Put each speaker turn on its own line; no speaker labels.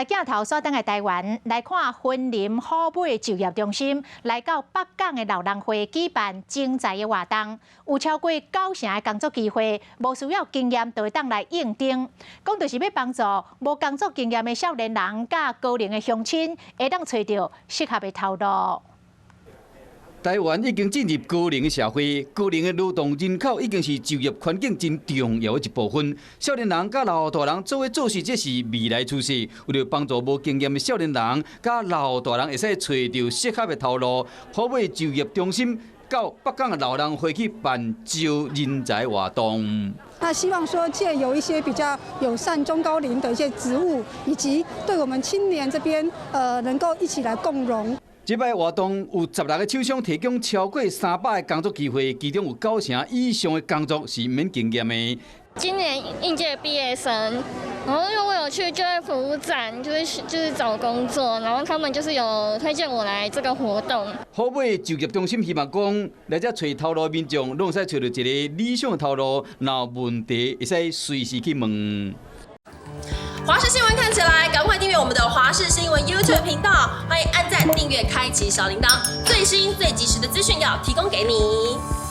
鏡頭鎖轉來台灣來看，雲林虎尾就業中心來到北港的老人會舉辦徵才的活動，有超過九成的工作機會，無需要經驗就會當來應徵。講就是欲幫助無工作經驗的少年人佮高齡的鄉親，會當揣著適合的頭路。
台灣已經進入高齡的社會，高齡的勞動人口已經是就業環境真重要的一部分。少年人佮老大人做伙做事，這是未來趨勢。為著幫助無經驗的少年人佮老大人會使揣著適合的頭路，虎尾就業中心到北港的老人會去辦招人才活動。
那希望說藉由一些比較友善中高齡的一些職務，以及對我們青年這邊，能夠一起來共榮。
這擺活動有16个廠商提供超過300個工作機會，其中有九成以上的工作是免經驗的。
今年應屆畢業生，然後因為我有去就業服務站，就是找工作，然後他們就是有推薦我來這個活動。
虎尾就業中心希望講，來遮揣頭路的民眾，攏會使揣著一个理想的頭路，若有問題會使隨時去問。
華視新聞看起來，趕快訂閱我們的華視新聞 YouTube 頻道，歡迎按讚、訂閱、開啟小鈴鐺，最新最及時的資訊要提供給你。